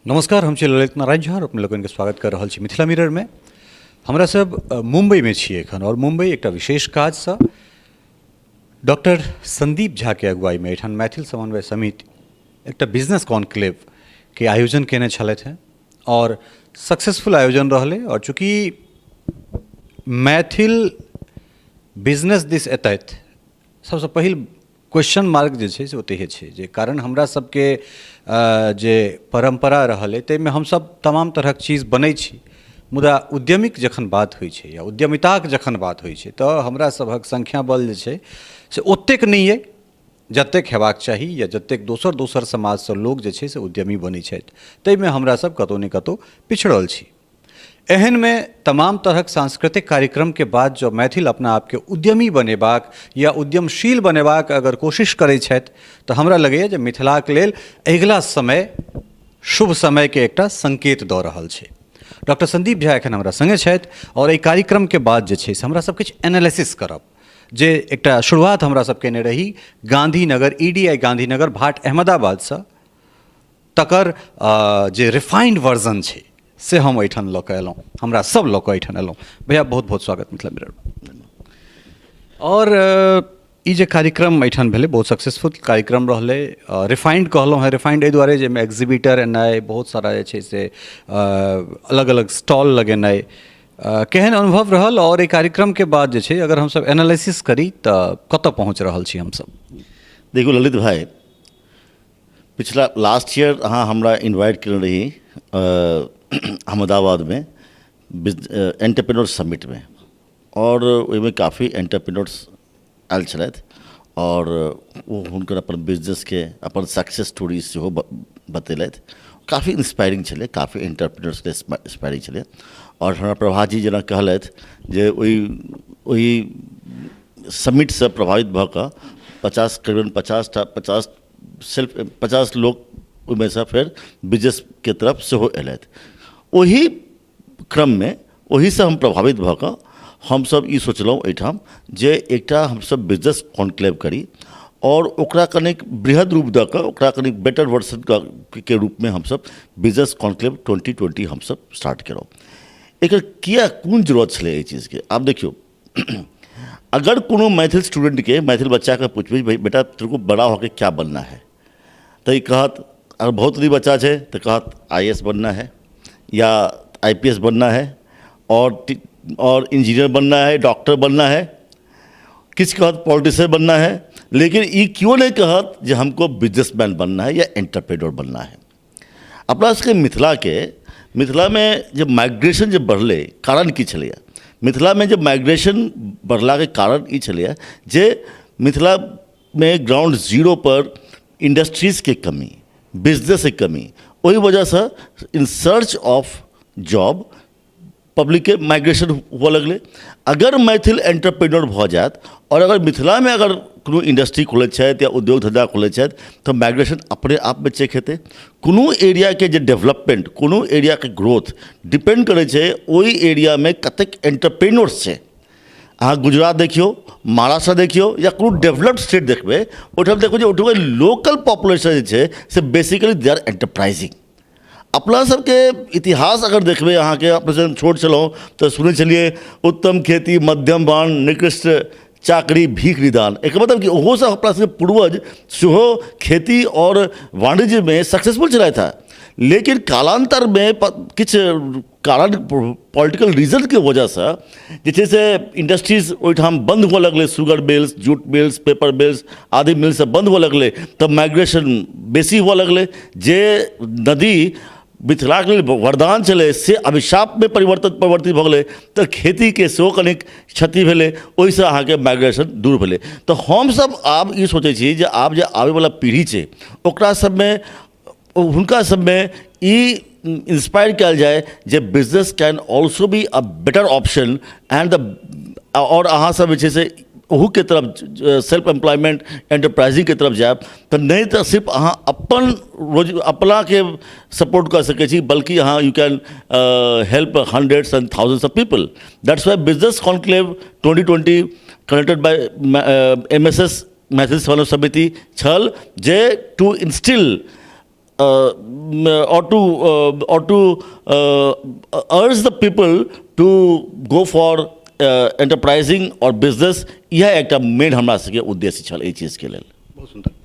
नमस्कार, हम छी ललित नारायण झा और अपने लोगन के स्वागत कर रहल छी मिथिला मिरर में। हमरा सब मुंबई में छी एखन और मुंबई एकटा विशेष काजसँ डॉक्टर संदीप झा के अगुवाई में एठान मैथिल समन्वय समिति एकटा बिजनेस कॉन्क्लेव के आयोजन केने छलथि हेँ और सक्सेसफुल आयोजन रहलै। और चूँकि मैथिल बिजनेस दिस एतथि, सबसँ पहिल क्वेश्चन मार्क जे छै से ओतहिए छै, जे कारण हमरा सबके जे परम्परा रहल अइ ताहिमे हमसब तमाम तरहक चीज बनै छी, मुदा उद्यमीक जखन बात होइ छै या उद्यमिताक जखन बात होइ छै तऽ हमरा सभक संख्या बल जे छै से ओतेक नहि अइ जतेक हेबाक चाही या जतेक दोसर दोसर समाजसँ लोक जे छै से उद्यमी बनै छथि, ताहिमे हमरा सब कतहु ने कतहु पिछड़ल छी। एहनमे तमाम तरहक सांस्कृतिक कार्यक्रमके बाद जँ मैथिल अपना आपके उद्यमी बनेबाक या उद्यमशील बनेबाक अगर कोशिश करै छथि तऽ हमरा लगैए जे मिथिलाक लेल अगिला समय शुभ समयके एकटा संकेत दऽ रहल छै। डॉक्टर संदीप झा एखन हमरा सङ्गे छथि आओर एहि कार्यक्रमके बाद जे छै से हमरा सब किछु एनालिसिस करब, जे एकटा शुरुआत हमरा सब केने रही गांधीनगर ईडीआई गांधीनगर भाट अहमदाबादसँ, तकर जे रिफाइंड वर्जन छै से हम एहिठाम लऽ कऽ एलहुँ, हमरा सब लऽ कऽ एहिठाम एलहुँ। भैया, बहुत बहुत स्वागत मिथिला मिरर। और ई जे कार्यक्रम एहिठाम भेलै बहुत सक्सेसफुल कार्यक्रम रहलै। रिफाइंड कहलहुँ हेँ, रिफाइंड एहि दुआरे जाहिमे एग्जिबिटर एनाइ, बहुत सारा जे छै से अलग अलग स्टॉल लगेनाइ, केहन अनुभव रहल और एहि कार्यक्रमके बाद जे छै अगर हमसब एनालिसिस करी तऽ कतऽ पहुँच रहल छी हमसब? देखू ललित भाई, पिछला लास्ट ईयर अहाँ हमरा इन्वाइट केने रही अहमदाबादमे एंटरप्रेन्योर समिटमे आओर ओहिमे काफी एंटरप्रेन्योर्स आयल छलथि आओर ओ हुनकर अपन बिजनेसके अपन सक्सेस स्टोरी सेहो बतेलथि। काफी इंस्पायरिंग छलै, काफी एंटरप्रेन्योर्सके इंस्पायरिंग छलै। आओर हमरा प्रभाजी जेना कहलथि जे ओहि ओहि समिटसँ प्रभावित भऽ कऽ 50, करीबन 50टा, 50 सेल्फ, 50 लोक ओहिमेसँ फेर बिजनेसके तरफ सेहो एलथि। ओहि क्रममे ओहिसँ हम प्रभावित भऽ कऽ हमसभ ई सोचलहुँ एहिठाम जे एकटा हमसभ बिजनेस कॉन्क्लेव करी आओर ओकरा कनिक बृहद रूप दऽ कऽ ओकरा कनिक बेटर वर्जनके रूपमे हमसभ बिजनेस कॉन्क्लेव 2020 हमसभ स्टार्ट केलहुँ। एकर किया कोन जरूरत छलै एहि चीजके? आब देखियौ, अगर कोनो मैथिल स्टूडेंटके, मैथिल बच्चाके पुछबै, भाई बेटा, तेरे को बड़ा होके क्या बनना है, तऽ ई कहत, अगर बहुत नीक बच्चा छै तऽ कहत आईएएस बनना है या आईपीएस बनना है और इंजीनियर बनना है, डॉक्टर बनना है, किछु कहत पॉलिटिशियन बनना है, लेकिन ई क्यों नहीं कहत जे हमको बिजनेसमैन बनना है या एंटरप्रेन्योर बनना है। अपना सबके मिथिलाके, मिथिलामे जे माइग्रेशन जे बढ़लै, कारण की छलैए? मिथिलामे जे माइग्रेशन बढ़लाके कारण ई छलैए जे मिथिलामे ग्राउंड जीरोपर इंडस्ट्रीजके कमी, बिजनेसके कमी, ओहि वजहसँ इन सर्च ऑफ जॉब पब्लिकके माइग्रेशन हुअ लगलै। अगर मैथिल एंटरप्रेन्योर भऽ जायत आओर अगर मिथिलामे अगर कोनो इंडस्ट्री खोलैत छथि या उद्योग धन्धा खोलैत छथि तऽ माइग्रेशन अपने आपमे चेक हेतै। कोनो एरियाके जे डेवलपमेंट, कोनो एरियाके ग्रोथ डिपेंड करै छै ओहि एरियामे कतेक एंटरप्रेन्योर्स छै। अहाँ गुजरात देखियौ, महाराष्ट्र देखियौ या कोनो डेवलप्ड स्टेट देखबै, ओहिठाम देखबै जे ओहिठामके लोकल पॉपुलेशन जे छै से बेसिकली they are enterprising. अपना सबके इतिहास अगर देखबै अहाँके, अपना जखन छोट छलहुँ तऽ सुनै छलियै, उत्तम खेती मध्यम वान, निकृष्ट चाकरी भीख निदान। एकर मतलब कि ओहोसब अपना सबके पूर्वज सेहो खेती आओर वाणिज्यमे सक्सेसफुल छलथि हेँ, लेकिन कालान्तरमे किछु कारण, पॉलिटिकल रीजनके वजहसँ जे छै से इंडस्ट्रीज ओहिठाम बन्द हुअ लगलै। Sugar mills, jute mills, paper mills आदि मिल सब बन्द हुअ लगलै तऽ माइग्रेशन बेसी हुअ लगलै। जे नदी मिथिलाके लेल वरदान छलै से अभिशापमे परिवर्तित भऽ गेलै, तऽ खेतीके सेहो कनिक क्षति भेलै। ओहिसँ अहाँके माइग्रेशन दूर भेलै। तऽ हमसब आब ई सोचै छी जे आब जे आबैवला पीढ़ी छै ओकरा सबमे, हुनका सबमे ई इंस्पायर कयल जाय जे business can also be a better option and the आओर अहाँ सब जे छै से ओहूके तरफ, सेल्फ एम्प्लॉयमेंट एंटरप्राइजिंगके तरफ जायब तऽ नहि तऽ सिर्फ अहाँ अपन रोज अपनाके सपोर्ट कऽ सकै छी, बल्कि अहाँ you can help hundreds and thousands of people. That's why Business Conclave 2020 connected by MSS, Maithil Samanvay Samiti छल जे to instil or to urge the people to go for enterprising or business। इएह एकटा मेन हमरा सबके उद्देश्य छल एहि चीजके लेल। बहुत सुन्दर।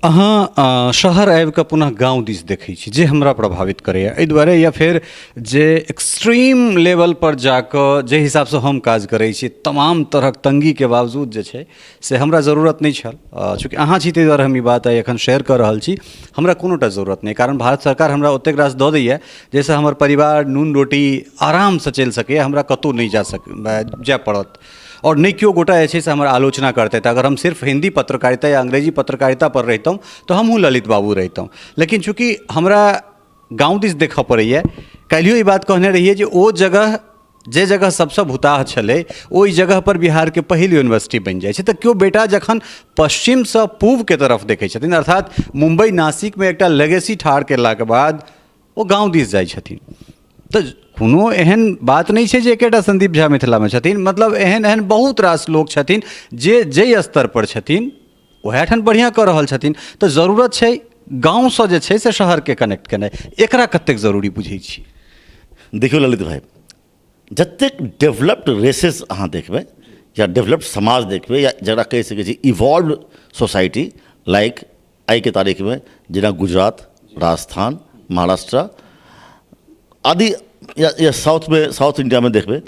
अहाँ शहर आबि कऽ पुनः गाँव दिस देखै छी जे हमरा प्रभावित करैए एहि दुआरे, या फेर जे एक्सट्रीम लेवलपर जाकऽ जाहि हिसाबसँ हम काज करै छी, तमाम तरहक तङ्गीके बावजूद जे छै से हमरा जरूरत नहि छल। चूँकि अहाँ छी ताहि दुआरे हम ई बात आइ एखन शेयर कऽ रहल छी। हमरा कोनोटा जरूरत नहि, कारण भारत सरकार हमरा ओतेक रास दऽ दैए जाहिसँ हमर परिवार नून रोटी आरामसँ चलि सकैए। हमरा कतहु नहि जाय पड़त आओर नहि केओ गोटा जे छै से हमर आलोचना करतथि। अगर हम सिर्फ हिन्दी पत्रकारिता या अंग्रेजी पत्रकारितापर रहितहुँ तऽ हमहूँ ललित बाबू रहितहुँ, लेकिन चूँकि हमरा गाँव दिस देखऽ पड़ैए, काल्हियो ई बात कहने रहियै जे ओ जगह जे जगह सबसँ भूताह छलै, ओहि जगहपर बिहारके पहिल यूनिवर्सिटी बनि जाइ छै। तऽ केओ बेटा जखन पश्चिमसँ पूर्वके तरफ देखै छथिन, अर्थात मुम्बई नासिकमे एकटा लेगेसी ठाढ़ केलाके बाद ओ गाँव दिस जाइ छथिन, तऽ कोनो एहन बात नहि छै जे एकेटा सन्दीप झा मिथिलामे छथिन। मतलब एहन एहन बहुत रास लोक छथिन जे जाहि स्तरपर छथिन उएह ठाम बढ़िआँ कऽ रहल छथिन। तऽ जरूरत छै गाँवसँ जे छै से शहरके कनेक्ट केनाइ। एकरा कतेक जरूरी बुझै छी? देखियौ ललित भाइ, जतेक डेवलप्ड रेसेस अहाँ देखबै या डेवलप्ड समाज देखबै या जकरा कहि सकै छी इवॉल्व सोसाइटी, लाइक आइके तारीखमे जेना गुजरात, राजस्थान, महाराष्ट्र आदि या साउथमे, साउथ इण्डियामे देखबै,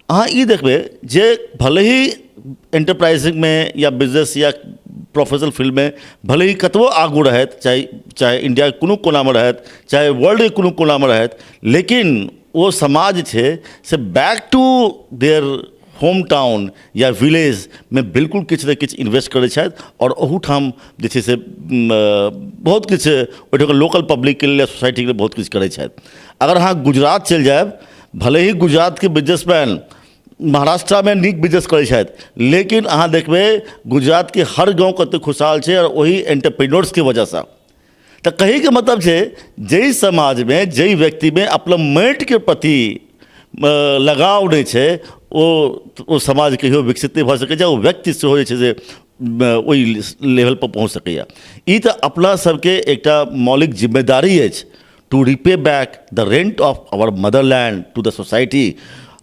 अहाँ ई देखबै जे भले ही एंटरप्राइजिंगमे या बिजनेस या प्रोफेशनल फील्डमे भले ही कतबो आगू रहथि, चाहे चाहे इण्डियाके कोनो कोनामे रहथि, चाहे वर्ल्डके कोनो कोनामे रहथि, लेकिन ओ समाज जे छै से back to their home town या विलेजमे बिल्कुल किछु ने किछु इन्वेस्ट करै छथि आओर ओहूठाम जे छै से बहुत किछु ओहिठामके लोकल पब्लिकके लेल या सोसाइटीके लेल बहुत किछु करै छथि। अगर अहाँ गुजरात चलि जायब, भले ही गुजरातके बिजनेसमैन महाराष्ट्रामे नीक बिजनेस करै छथि, लेकिन अहाँ देखबै गुजरातके हर गाँव कतेक खुशहाल छै आओर ओही एंटरप्रेन्योर्सके वजहसँ। तऽ कहैके मतलब छै जाहि समाजमे जाहि व्यक्तिमे अपना माटिके प्रति लगाव नहि छै, ओ समाज कहियो विकसित नहि भऽ सकै छै, ओ व्यक्ति सेहो जे छै से ओहि लेवलपर पहुँच सकैए। ई तऽ अपना सबके एकटा मौलिक जिम्मेदारी अछि to repay back the rent of our motherland to the society।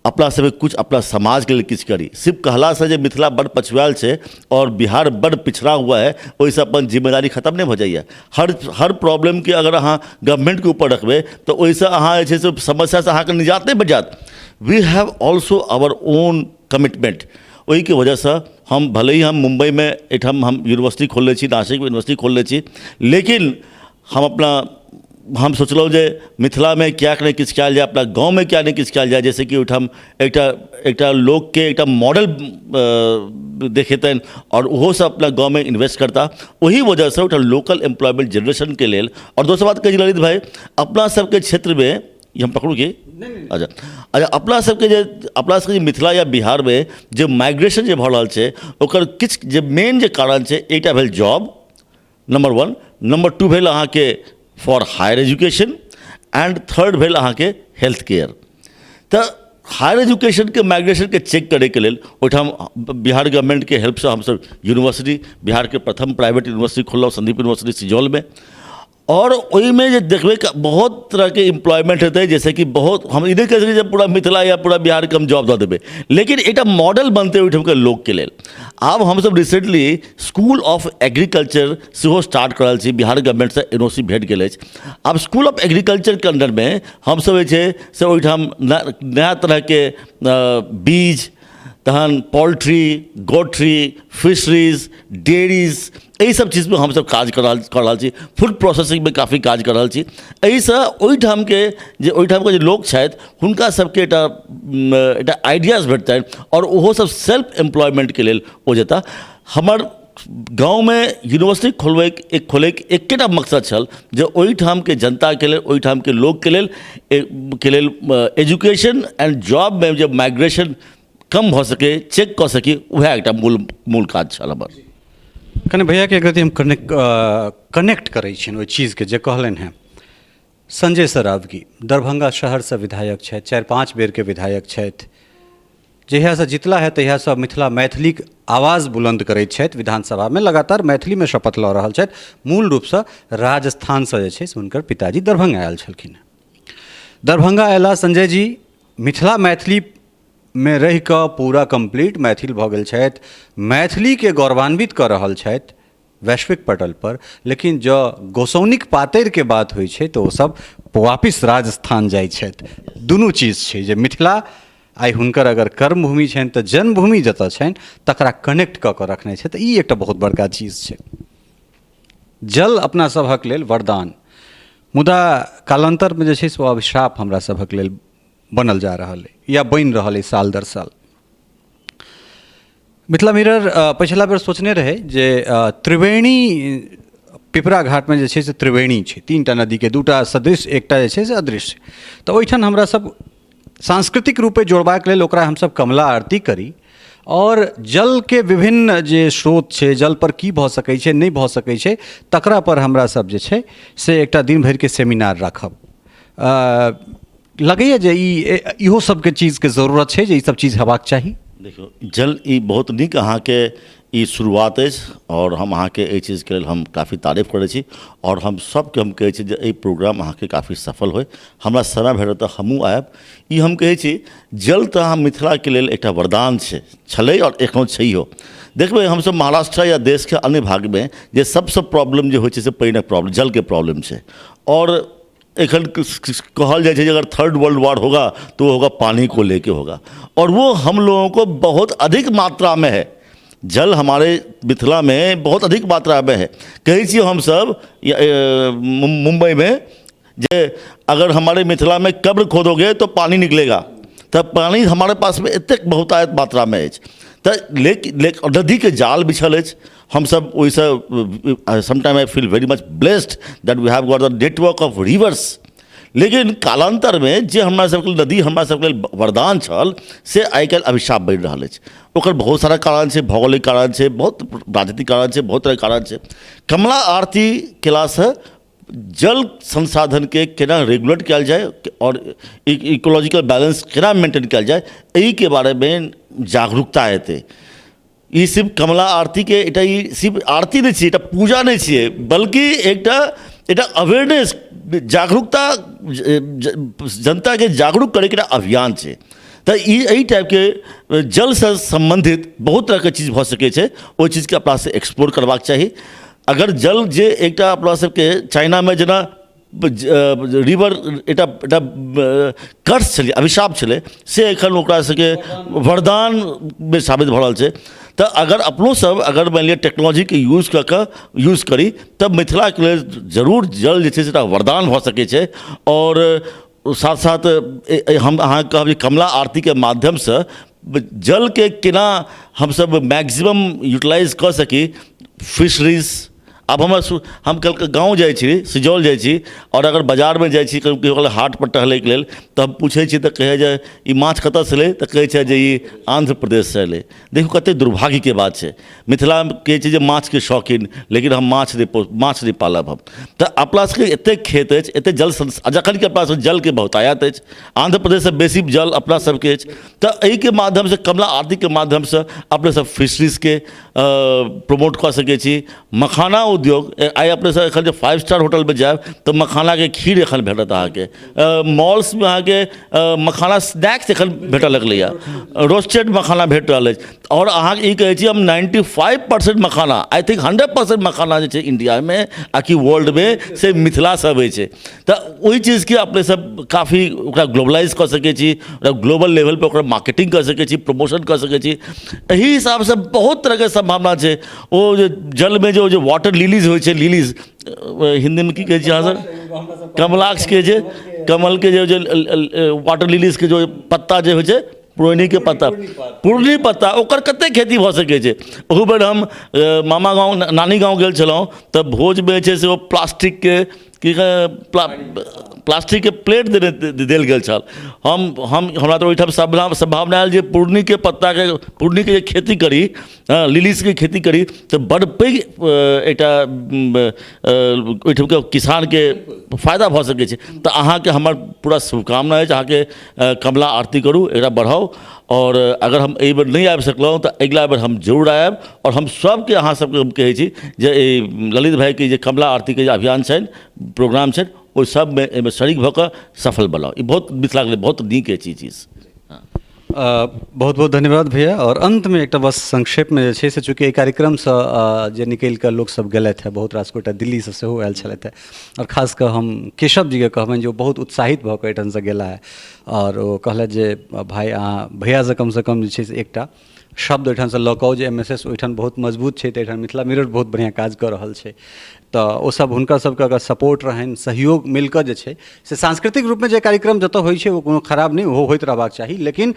अपना सबके किछु अपना समाजके लेल किछु करी। सिर्फ कहलासँ जे मिथिला बड़ पछुआयल छै आओर बिहार बड़ पिछड़ा हुआ है, ओहिसँ अपन जिम्मेदारी खतम नहि भऽ जाइए। हर हर प्रॉब्लमके अगर अहाँ गवर्नमेन्टके ऊपर रखबै तऽ ओहिसँ अहाँ जे छै से समस्यासँ अहाँके निजात नहि भेट जायत। We have also our own commitment। ओहिके वजहसँ हम भले ही हम मुम्बइमे एहिठाम हम यूनिवर्सिटी खोलने छी, नासिकमे यूनिवर्सिटी खोलने छी, लेकिन हम अपना हम सोचलहुँ जे मिथिलामे किएक नहि किछु कयल जाय, अपना गाँवमे किएक नहि किछु कयल जाय, जाहिसँ कि ओहिठाम एकटा एकटा लोकके एकटा मॉडल देखेतनि आओर ओहोसभ अपना गाँवमे इन्वेस्ट करता। ओही वजहसँ ओहिठाम लोकल एम्प्लॉयमेंट जेनरेशनके लेल। आओर दोसर बात कहै छी ललित भाइ, अपना सबके क्षेत्रमे ई हम पकड़ू की? अच्छा अच्छा, अपना सबके जे मिथिला या बिहारमे जे माइग्रेशन जे भऽ रहल छै, ओकर किछु जे मेन जे कारण छै, एकटा भेल job number one, number two भेल अहाँके for higher education and third भेल अहाँके हेल्थ केयर। तऽ हायर एजुकेशनके माइग्रेशनके चेक करैके लेल ओहिठाम बिहार गवर्नमेन्टके हेल्पसँ हमसभ यूनिवर्सिटी, बिहारके प्रथम प्राइवेट यूनिवर्सिटी खोललहुँ, सन्दीप यूनिवर्सिटी सिजौलमे। आओर ओहिमे जे देखबै बहुत तरहके एम्प्लॉयमेंट हेतै, जैसे कि बहुत हम ई नहि कहि सकै छी जे पूरा मिथिला या पूरा बिहारके हम जॉब दऽ देबै, लेकिन एकटा मॉडल बनतै ओहिठामके लोकके लेल। आब हमसभ रिसेंटली स्कूल ऑफ एग्रीकल्चर सेहो स्टार्ट कऽ रहल छी। बिहार गवर्नमेंटसँ एनओसी भेट गेल अछि। आब स्कूल ऑफ एग्रीकल्चरके अन्दरमे हमसभ जे छै से ओहिठाम नया तरहके बीज, तहन पोल्ट्री, गोट्री, फिशरीज, डेयरीज, एहिसब चीजमे हमसब काज कऽ रहल छी। फूड प्रोसेसिंगमे काफी काज कऽ रहल छी। एहिसँ ओहिठामके जे लोक छथि, हुनका सबके एकटा एकटा आइडियाज भेटतनि आओर ओहो सब सेल्फ एम्प्लॉयमेंटके लेल ओ जेता। हमर गाँवमे यूनिवर्सिटी खोलबैके एक खोलैके एकेटा मकसद छल जे ओहिठामके जनताके लेल, ओहिठामके लोकके लेल एजुकेशन एंड जॉबमे जे माइग्रेशन कम भऽ सकै, चेक कऽ सकी, उएह एकटा मूल मूल काज छल हमर। कनि भैयाके एक रति हम कनेक्ट कनेक्ट करै छियनि ओहि चीजके जे कहलनि हेँ। संजय सरावगी दरभंगा शहरसँ विधायक छथि, 4-5 बेरके विधायक छथि। जहियासँ जितला है तहियासँ मिथिला मैथिलीक आवाज बुलन्द करैत छथि। विधानसभामे लगातार मैथिलीमे शपथ लऽ रहल छथि। मूल रूपसँ राजस्थानसँ जे छै से हुनकर पिताजी दरभंगा आयल छलखिन हेँ। दरभंगा अयला संजय जी मिथिला मैथिलीमे रहि कऽ पूरा कम्प्लीट मैथिल भऽ गेल छथि, मैथिलीके गौरवान्वित कऽ रहल छथि वैश्विक पटल पर। लेकिन जँ गोसाउनिक पातरिके बात होइ छै तऽ ओसभ वापिस राजस्थान जाइ छथि। दुनू चीज छै जे मिथिला आइ हुनकर अगर कर्मभूमि छनि तऽ जन्मभूमि जतऽ छनि तकरा कनेक्ट कऽ कऽ रखने छै, तऽ ई एकटा बहुत बड़का चीज छै। जल अपना सभक लेल वरदान, मुदा कालान्तरमे जे छै से ओ अभिशाप हमरा सभक लेल बनल जा रहल अइ या बनि रहल अइ साल दर साल। मिथिला मिरर पछिला बेर सोचने रहै जे त्रिवेणी पिपरा घाटमे जे छै से त्रिवेणी छै, 3टा नदीके, 2टा सदृश, एकटा जे छै से अदृश्य। तऽ ओहिठाम हमरा सब सांस्कृतिक रूपे जोड़बाक लेल ओकरा हमसब कमला आरती करी आओर जलके विभिन्न जे स्रोत छै, जल पर की भऽ सकै छै, नहि भऽ सकै छै, तकरा पर हमरा सब जे छै से एकटा दिन भरिके सेमिनार राखब। लगैए जे ई इहो सबके चीजके जरूरत छै जे ई सब चीज हेबाक चाही। देखियौ, जल ई बहुत नीक अहाँके ई शुरुआत अछि आओर हम अहाँके एहि चीजके लेल हम काफी तारीफ करै छी आओर हम सबके हम कहै छी जे एहि प्रोग्राम अहाँके काफी सफल होइ। हमरा समय भेटत तऽ हमहूँ आयब। ई हम कहै छी जल तऽ अहाँ मिथिलाके लेल एकटा वरदान छै, छलै आओर एखनो छैहो। देखबै हमसब महाराष्ट्र या देशके अन्य भागमे जे सबसँ प्रॉब्लम जे होइ छै से पानिक प्रॉब्लम, जलके प्रॉब्लम छै। आओर एखन कहल जाइ छै जे अगर थर्ड वर्ल्ड वॉर होगा तो वो होगा पानी को लेके होगा, और वो हम लोगों को बहुत अधिक मात्रा में है। जल हमारे मिथिला में बहुत अधिक मात्रा में है। कहै छियै हमसब मुम्बई में जे अगर हमारे मिथिला में कब्र खोदोगे तो पानी निकलेगा, तऽ पानी हमारे पास में एतेक बहुतायत मात्रा में अछि। तऽ लेकिन नदीके जाल बिछल अछि, हमसब ओहिसँ sometime I feel very much blessed that we have got the network of rivers. लेकिन कालान्तरमे जे हमरा सबके नदी हमरा सबके लेल वरदान छल से आइ काल्हि अभिशाप बनि रहल अछि। ओकर बहुत सारा कारण छै, भौगोलिक कारण छै, बहुत राजनीतिक कारण छै, बहुत तरहके कारण छै। कमला आरती केलासँ जल संसाधनके केना रेगुलेट कयल जाय आओर इकोलॉजिकल बैलेंस केना मेंटेन कयल जाय, एहिके बारेमे जागरूकता एतै। ई सिर्फ कमला आरतीके एकटा ई सिर्फ आरती नहि छियै, एकटा पूजा नहि छियै, बल्कि एकटा एकटा अवेयरनेस, जागरूकता, जनताके जागरूक करैके एकटा अभियान छै। तऽ ई एहि टाइपके जलसँ सम्बन्धित बहुत तरहके चीज भऽ सकै छै, ओहि चीजके अपनासँ एक्सप्लोर करबाक चाही। अगर जल जे एकटा अपना सबके चाइनामे जेना रिवर एकटा एकटा कर्स छलै, अभिशाप छलै, से एखन ओकरा सबके वरदानमे साबित भऽ रहल छै। तऽ अगर अपनो सब अगर मानि लिअ टेक्नोलॉजीके यूज कऽ कऽ यूज करी तऽ मिथिलाके लेल जरूर जल जे छै से एकटा वरदान भऽ सकै छै। आओर साथ साथ हम अहाँके कहब जे कमला आरतीके माध्यमसँ जलके केना हमसब मैक्सिमम यूटिलाइज कऽ सकी। फिशरीज, आब हमरा हम कल गाँव जाइ छी, सिजौल जाइ छी, आओर अगर बाजारमे जाइ छी कहियो काल हाटपर टहलैके लेल, तऽ हम पूछै छी तऽ कहै जे ई माछ कतऽसँ एलै, तऽ कहै छै जे ई आन्ध्र प्रदेशसँ एलै। देखू कतेक दुर्भाग्यके बात छै, मिथिलाके छै जे माछके शौकीन, लेकिन हम माछ नहि माछ नहि पालब हम। तऽ अपना सबके एतेक खेत अछि, एतेक जल, जखन कि अपना सबके जलके बहुतायत अछि, आन्ध्र प्रदेशसँ बेसी जल अपना सबके अछि, तऽ एहिके माध्यमसँ कमला आरतीके माध्यमसँ अपने सब फिशरीजके प्रमोट कऽ सकै छी। मखाना उद्योग, आइ अपने सब एखन जे 5 स्टार होटलमे जायब तऽ मखानाके खीर एखन भेटत अहाँके, मॉल्समे अहाँके मखाना स्नैक्स एखन भेटऽ लगलैए, रोस्टेड मखाना भेट रहल अछि। आओर अहाँके ई कहै छी हम 95% मखाना, I think 100% मखाना जे छै इण्डियामे आ कि वर्ल्डमे से मिथिलासँ अबै छै। तऽ ओहि चीजके अपने सब काफी ओकरा ग्लोबलाइज कऽ सकै छी, ओकरा ग्लोबल लेवलपर ओकरा मार्केटिंग कऽ सकै छी, प्रमोशन कऽ सकै छी। एहि हिसाबसँ बहुत तरहके सम्भावना छै। ओ जे जलमे जे ओ जे वाटर लिलीज होइ छै, लिलीज हिन्दीमे की कहै छी अहाँसब, कमलाक्षके जे कमलके जे वाटर लिलीजके जे पत्ता जे होइ छै, पुरैनिके पत्ता, पुरनी पत्ता, ओकर कतेक खेती भऽ सकै छै। ओहू बेर हम मामा गाँव नानी गाँव गेल छलहुँ तऽ भोजमे जे छै से ओ प्लास्टिकके की प्लास्टिकके प्लेट देने देल गेल छल। हम हम हमरा तऽ ओहिठाम सम्भावना आयल जे पूर्णीके पत्ताके, पूर्णीके जे खेती करी, हँ, लिलीजके खेती करी तऽ बड्ड पैघ एकटा ओहिठामके किसानके फायदा भऽ सकै छै। तऽ अहाँके हमर पूरा शुभकामना अछि, अहाँके कमला आरती करू, एकरा बढ़ाउ। आओर अगर हम एहिबेर नहि आबि सकलहुँ तऽ अगिला बेर हम जरूर आयब। आओर हम सबके, अहाँ सबके हम कहै छी जे एहि ललित भाइके जे कमला आरतीके जे अभियान छनि, प्रोग्राम छनि, ओहि सबमे एहिमे शरीक भऽ कऽ सफल बनाउ। ई बहुत मिथिलाके लेल बहुत नीक अछि ई चीज। बहुत बहुत धन्यवाद भैया। आओर अन्तमे एकटा बस संक्षेपमे जे छै से चूँकि एहि कार्यक्रमसँ जे निकलि कऽ लोकसभ गेलथि हेँ, बहुत रास गोटा दिल्लीसँ सेहो आयल छलथि हेँ, आओर खास कऽ हम केशव जीके कहबनि जे ओ बहुत उत्साहित भऽ कऽ एहिठामसँ गेला हेँ आओर ओ कहलथि जे भाय अहाँ भैयासँ कमसँ कम जे छै से एकटा शब्द ओहिठामसँ लऽ कऽ आउ जे एम एस एस ओहिठाम बहुत मजबूत छै, तऽ एहिठाम मिथिला मिरर बहुत बढ़िआँ काज कऽ रहल छै। तऽ ओसभ हुनकर सभके अगर सपोर्ट रहनि, सहयोग मिलि कऽ जे छै से सांस्कृतिक रूपमे जे कार्यक्रम जतऽ होइ छै ओ कोनो खराब नहि, ओहो होइत रहबाक चाही। लेकिन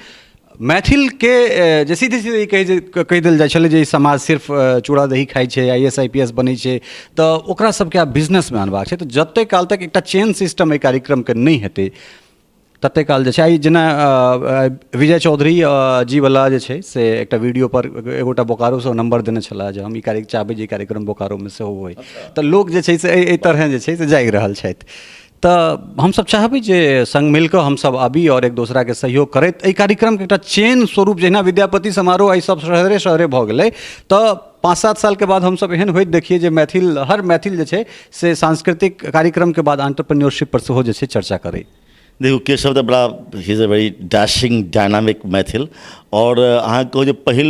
मैथिलके जे सीधे सीधे ई कहै जे कहि देल जाइ छलै जे ई समाज सिर्फ चूड़ा दही खाइ छै, I S I P S बनै छै, तऽ ओकरा सबके आब बिजनेसमे अनबाक छै। तऽ जतेक काल तक एकटा चेन सिस्टम एहि कार्यक्रमके नहि हेतै ततेक काल जे छै, आइ जेना विजय चौधरी जीवला जे छै से एकटा वीडियोपर एगोटा बोकारोसँ नम्बर देने छलाह जे हम ई कार्य चाहबै जे ई कार्यक्रम बोकारोमे सेहो होइ, तऽ लोक जे छै से एहि तरहेँ जे छै से जागि रहल छथि। तऽ हमसभ चाहबै जे सङ्ग मिलि कऽ हमसभ आबी आओर एक दोसराके सहयोग करैत एहि कार्यक्रमके एकटा चेन स्वरूप, जहिना विद्यापति समारोह एहि सभ शहरे शहरे भऽ गेलै, तऽ 5-7 सालके बाद हमसभ एहन होइत देखियै जे मैथिल, हर मैथिल जे छै से सांस्कृतिक कार्यक्रमके बाद एंटरप्रेन्योरशिप पर सेहो जे छै चर्चा करै। देखू, केशव तऽ बड़ा, he is a very dashing dynamic Maithil. आओर अहाँके कहू जे पहिल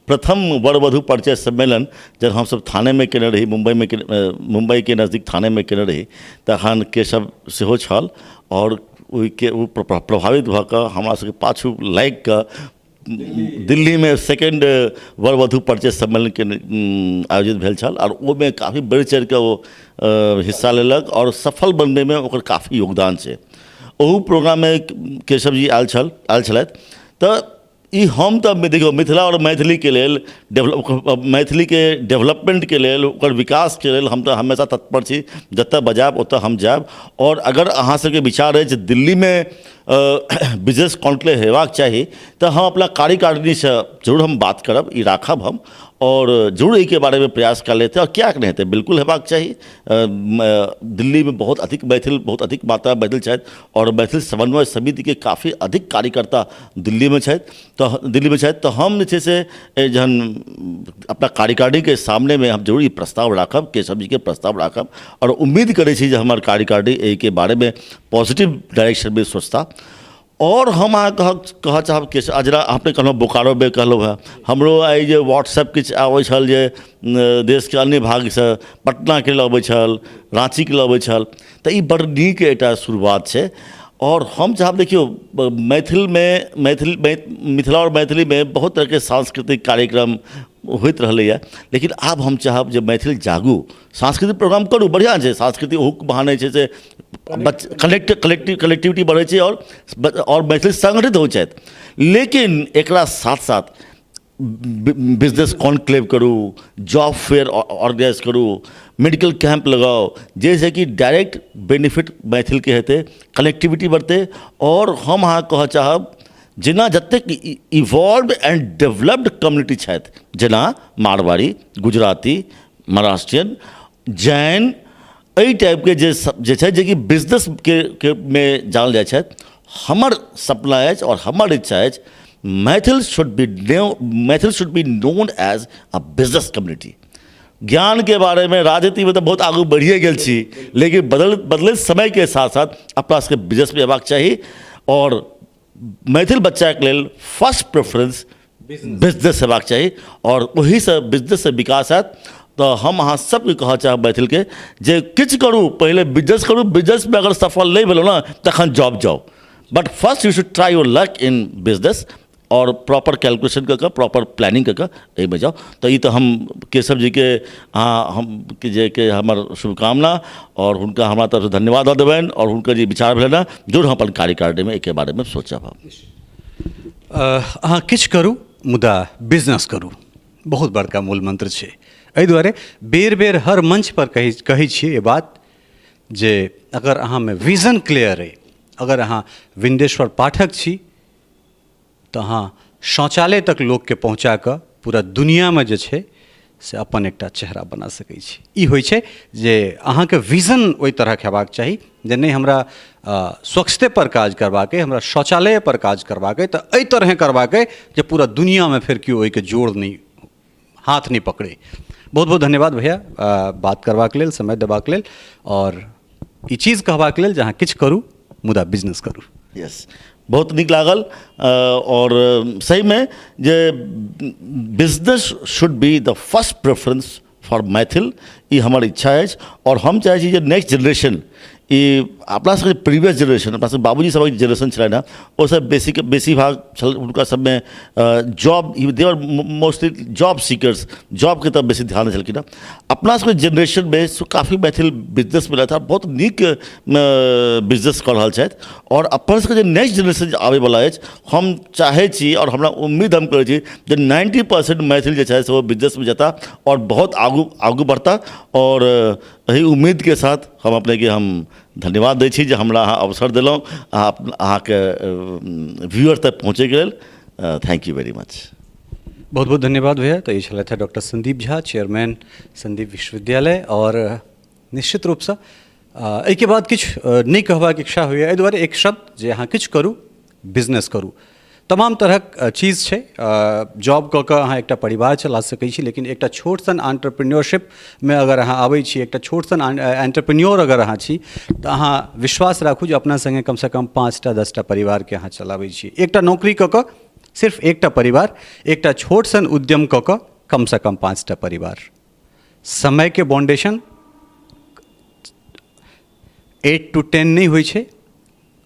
प्रथम वर वधु परिचय सम्मेलन जब हमसभ थानेमे केने रही, मुम्बइमे, मुम्बइके नजदीक थानेमे केने रही, तखन केशव सेहो छल आओर ओहिके ओ प्रभावित भऽ कऽ हमरा सबके पाछू लागिकऽ दिल्लीमे सेकेण्ड वर वधु परिचय सम्मेलनके आयोजित भेल छल आओर ओहिमे काफी बढ़ि चढ़िकऽ ओ हिस्सा लेलक आओर सफल बनबैमे ओकर काफी योगदान छै। ओहू प्रोग्राममे केशव जी आयल छलथि। तऽ ई हम तऽ देखियौ, मिथिला आओर मैथिलीके लेल डेवलप, मैथिलीके डेवलपमेन्टके लेल, ओकर विकासके लेल हम तऽ हमेशा तत्पर छी। जतऽ बजायब ओतऽ हम जायब। आओर अगर अहाँ सबके विचार अछि दिल्लीमे बिजनेस कॉन्क्लेव हेबाक चाही तऽ हम अपना कार्यकारिणीसँ जरूर हम बात करब, ई राखब हम आओर जरूर एहिके बारेमे प्रयास कयल जेतै। आओर किएक नहि हेतै, बिल्कुल हेबाक चाही। दिल्लीमे बहुत अधिक मैथिल, बहुत अधिक मात्रामे मैथिल छथि आओर मैथिल समन्वय समितिके काफी अधिक कार्यकर्ता दिल्लीमे छथि, तऽ दिल्लीमे छथि। तऽ हम जे छै से जहन अपना कार्यकारिणीके सामनेमे हम जरूर ई प्रस्ताव राखब, केशव जीके प्रस्ताव राखब आओर उम्मीद करै छी जे हमर कार्यकारिणी एहिके बारेमे पॉजिटिव डायरेक्शनमे सोचता। आओर हम अहाँ कहऽ चाहब कि जेना अपने कहलहुँ बोकारोमे कहलहुँ हेँ, हमरो आइ जे व्हाट्सएप किछु आबै छल जे देशके अन्य भागसँ पटनाके लेल अबै छल, राँचीके लेल अबै छल, तऽ ई बड़ नीक एकटा शुरुआत छै। आओर हम चाहब, देखियौ, मैथिलमे, मैथिल, मिथिला आओर मैथिलीमे बहुत तरहके सांस्कृतिक कार्यक्रम होइत रहलैए, लेकिन आब हम चाहब जे मैथिल जागू, सांस्कृतिक प्रोग्राम करू, बढ़िआँ छै सांस्कृतिक, ओहू बहाने छै से बच कनेक्ट कलेक्टिव कनेक्टिविटी बढ़ै छै आओर मैथिली सङ्गठित होइ छथि। लेकिन एकरा साथ साथ बिजनेस कॉन्क्लेव करू, जॉब फेयर ऑर्गेनाइज करू, मेडिकल कैम्प लगाउ, जाहिसँ कि डायरेक्ट बेनिफिट मैथिलके हेतै, कनेक्टिविटी बढ़तै। आओर हम अहाँके कहऽ चाहब जेना जतेक इवॉल्व एंड डेवलप्ड कम्युनिटी छथि, जेना मारवाड़ी, गुजराती, महाराष्ट्रियन, जैन, एहि टाइपके जे जे छै जेकि बिजनेसके के मे जानल जाइ छथि, हमर सपना अछि आओर हमर इच्छा अछि Maithil should be known as a business community. ज्ञानके बारेमे, राजनीतिमे तऽ बहुत आगू बढ़िए गेल छी, लेकिन बदलैत समयके साथ साथ अपना सबके बिजनेसमे अयबाक चाही आओर मैथिल बच्चाके लेल फर्स्ट प्रेफरेंस बिजनेस हेबाक चाही आओर ओहीसँ बिजनेससँ विकास हैत। तऽ हम अहाँ सबके कहऽ चाहब मैथिलके जे किछु करू, पहिले बिजनेस करू, बिजनेसमे अगर सफल नहि भेलहुँ ने तखन जॉब जाउ, but first you should try your luck in business आओर प्रॉपर कैलकुलेशन कऽ कऽ, प्रॉपर प्लानिंग कऽ कऽ एहिमे जाउ। तऽ ई तऽ हम केशव जीके अहाँ हम जे के हमर शुभकामना आओर हुनका हमरा तरफसँ धन्यवाद दऽ देबनि आओर हुनकर जे विचार भेलनि हँ जरूर हम अपन कार्यकारिणीमे एहिके बारेमे सोचब। हम अहाँ किछु करू मुदा बिजनेस करू, बहुत बड़का मूल मंत्र छै। एहि दुआरे बेर बेर हर मंच पर कहै छियै ई बात जे अगर अहाँमे विजन क्लियर अइ, अगर अहाँ विन्देश्वर पाठक छी, तऽ अहाँ शौचालय तक लोकके पहुँचा कऽ पूरा दुनिआँमे जे छै से अपन एकटा चेहरा बना सकै छी। ई होइ छै जे अहाँके विजन ओहि तरहक हेबाक चाही जे नहि, हमरा स्वच्छतेपर काज करबाक अइ, हमरा शौचालयपर काज करबाक अइ, तऽ एहि तरहेँ करबाक अइ जे पूरा दुनिआँमे फेर केओ ओहिके जोड़ नहि, हाथ नहि पकड़ै। बहुत बहुत धन्यवाद भैया, बात करबाक लेल, समय देबाक लेल आओर ई चीज कहबाक लेल जे अहाँ किछु करू मुदा बिजनेस करू। यस, बहुत नीक लागल आओर सहीमे जे business should be the first preference for Maithil, ई हमर इच्छा अछि। आओर हम चाहै छी जे नेक्स्ट जेनरेशन, ई अपना सबके प्रीवियस जेनरेशन, अपना सबके बाबूजी सबके जेनरेशन छलनि हेँ, ओसब बेसीके बेसी भाग छल हुनका सबमे job, they are mostly job seekers, जॉबके तरफ बेसी ध्यान दै छलखिन हेँ। अपना सबके जेनरेशनमे काफी मैथिल बिजनेसमे रहथि, बहुत नीक बिजनेस कऽ रहल छथि। आओर अपन सबके जे नेक्स्ट जेनरेशन आबैवला अछि, हम चाहै छी आओर हमरा उम्मीद हम करै छी जे 90% मैथिल जे छथि से ओ बिजनेसमे जेता आओर बहुत आगू आगू बढ़ता। आओर एहि उम्मीदके साथ हम अपनेके हम धन्यवाद दै छी जे हमरा अहाँ अवसर देलहुँ अहाँ अहाँके व्यूअर तक पहुँचैके लेल। Thank you very much. बहुत बहुत धन्यवाद भैया। तऽ ई छलथि डॉक्टर संदीप झा, चेयरमैन संदीप विश्वविद्यालय। आओर निश्चित रूपसँ एहिके बाद किछु नहि कहबाक इच्छा होइए, एहि दुआरे एक शब्द जे अहाँ किछु करू, बिजनेस करू। तमाम तरहक चीज छै, जॉब कऽ कऽ अहाँ एकटा परिवार चला सकै छी, लेकिन एकटा छोट सन आंट्रप्रेन्योरशिपमे अगर अहाँ आबै छी, एकटा छोट सन एंटरप्रेन्योर अगर अहाँ छी, तऽ अहाँ विश्वास राखू जे अपना सङ्गे कमसँ कम 5टा 10टा परिवारके अहाँ चलाबै छी। एकटा नौकरी कऽ कऽ सिर्फ एकटा परिवार, एकटा छोट सन उद्यम कऽ कऽ कमसँ कम 5टा परिवार। समयके बाउंडेशन 8 टू 10 नहि होइ छै,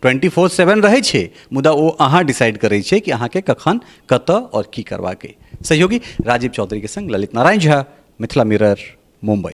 24/7 रहै छै, मुदा ओ अहाँ डिसाइड करै छियै कि अहाँके कखन कतऽ आओर की करबाक अइ। सहयोगी राजीव चौधरीके सङ्ग ललित नारायण झा, मिथिला मिरर, मुम्बई।